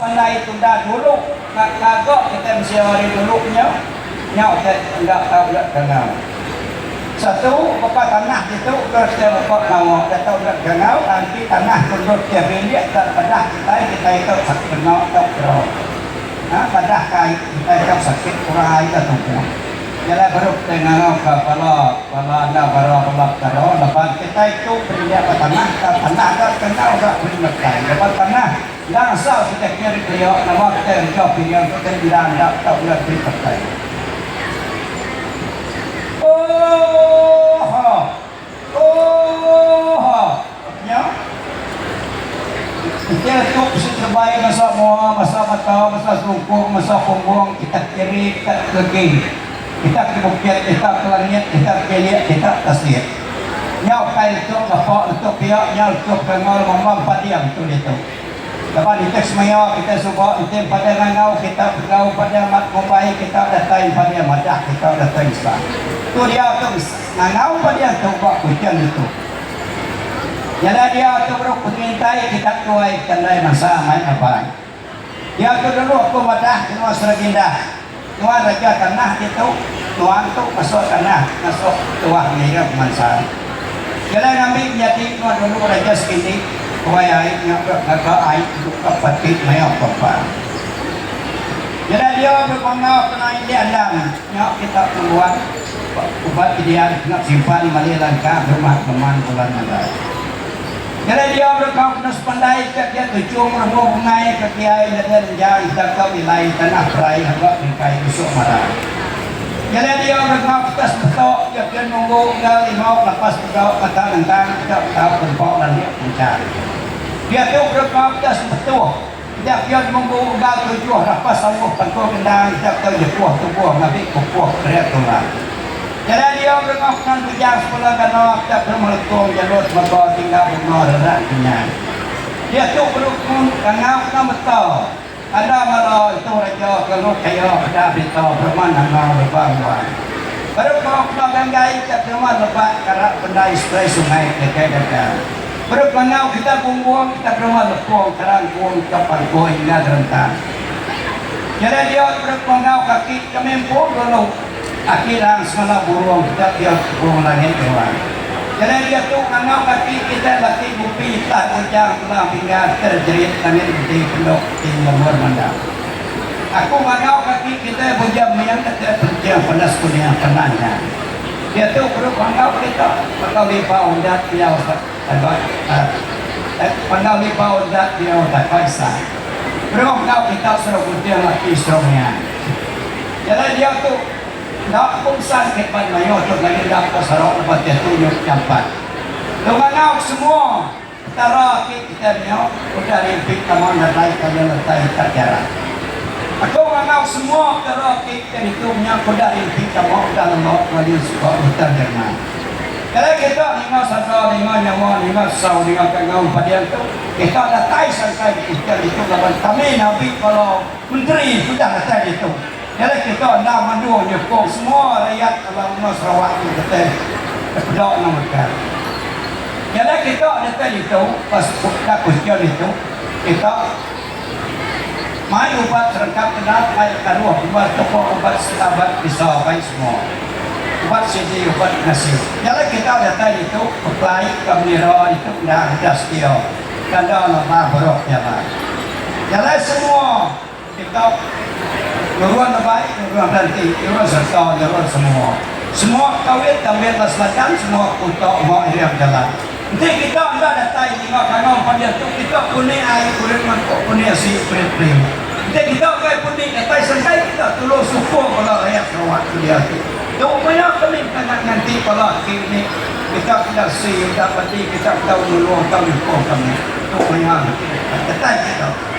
Pandai tunda dulu ngaga kitai mensia ari dulu nya nya utai enda tau enda kangau. Satu baka tanah ditu endur kitai muka pengawa enda tau enda kangau enti tanah tu endur kitai bilik ka padah kitai kitai tau sakit bena tau kera. Ha padah ka ai kitai tau sakit kurang ai ka tubuh. Nya alai baru kitai ngangau ka bala bala enda bara bala petara laban kitai tu berindik ba tanah tang tanah enda kangau enda beri meretai laban tanah Endang asal kitai kini ari kelia nama kitai reja piring tu tadi endang enda tau enda diberi pakai. Ooha. Ooha. Nya. Enti letup bisi terebai masa mua, masa mata, masa selungkung, masa punggung, kita kiri, kita kelegi. Kita ke bukit, kita ke langit, kita ke bilik, kita ke tasik. Nya ukai letup ngapa, letup pia, nya letup ke enggau lemambang pading tu ditu. Laban nitih semaya kitai suba enti empadai ngangau kita begau empadai amat ngumbai kita datai empadai madah kita datai ngesah. Tu dia tu ngangau pading tu ba Kuching ditu. Nya alai dia tu baru pengintai kita tuai ke ndai masa mai raban. Dia tu dulu aku madah ke nuan Seragindah, nuan raja tanah ditu, nuan tu masuk tanah masuk tuah ngira pemansang. Jalai ngambi menyadi nuan dulu raja sekindi, tuai ai nya ga ngaga ai buka pati maya pempa. Jalai dia bepangau kena indik andam nya kita ngembuan ubat idian kena simpan mali langkah rumah leman bulan nadai. Jalai dia berekau kena sepandai ka kia tuchung rembung bungai ka kiai nadai renjang dagau ilai tanah perai haga bingkai usuk mara. Jalai dia berekau ketas betok iya kia nunggu enggau limau lapas pegau mata nentang enda tau tempa landik penchang. Diatu berekau ketas betuh enda kia nunggu enggau tujuh rapas sauh pangkul gendang enda tau jepuh tubuh ngambi kukuh keria tulang. Jalai dia berengah kenan bujang sekula gana kita ke meletung jalur temaga tinggal bunga rerak kenyang. Diatu berukun kangau kena meta anda mala itu raja kelalu kaya peda berita bereman nanga leba nguan. Berukun kena ganggai kita ke lebak karak bendai seberai sungai kelekai dagang. Berukun kita bumbung kita ke lepung karang gung ke pangkoi hingga gerentang. Jalai dia berukun kaki kami empu dulu. Aki lang semala burung kita pia burung langit geruang. Jalai diatu ngangau kaki kitai laki gupi tah bujang tulang pinggan terjerit langit gedi pendok ti lembur mandang. Aku ngangau kaki kitai bujang miang datai penting penas kuning penan nya. Diatu perut panggau kita panggau libau undat diau panggau libau undat diau takai sa. Perut enggau kita suruh gunting laki suruh miang. Jalai dia tu enda pungsan ke ban mayuh tu lagi enda ko Sarawak lebuh diatu nyau jampat. Tu ngangau ke semua petara agi kitai menya udah rimpi tama nadai kaya letai ka jarak. Aku ngangau ke semua petara agi kitai ditu menya ke udah rimpi tama udah lelok ngalih suba hutan Jerman. Jalai kita ninga sada ninga nyawa ninga sau ninga kangau empa dian tu kita datai sangkai di Kuching ditu laban kami nabi bala Menteri udah datai ditu. Jalai kita enda mandung nyukung semua rayat dalam menua Sarawak tu datai dipeda enggau mega. Jalai kita datai ditu ba da Kuching ditu kita mai ubat serengkap kena mai karuh ubat tepung ubat setabat bisa bai semua. Ubat sidi ubat nasi. Jalai kita datai ditu bekelai ka menira ditu enda udah sedia. Tanda nama beruh jalai. Jalai semua kita nurun lebai, nurun beranti, nurun sereta, nurun semua. Semua kawit tambit ba selatan, semua kuta ba iring jalai. Enti kita enda datai ninga kangau empan diatu, kita puni ai kurit mangkuk, puni asi kurit periuk. Enti kita enggai puni datai sengkai kita tulung sukung bala rayat Sarawak tu diatu. Tu maya kami pengangat nganti bala aki ini. Kita kena si udah peti kita tau nulung tau nyukung kami. Tu maya datai kita.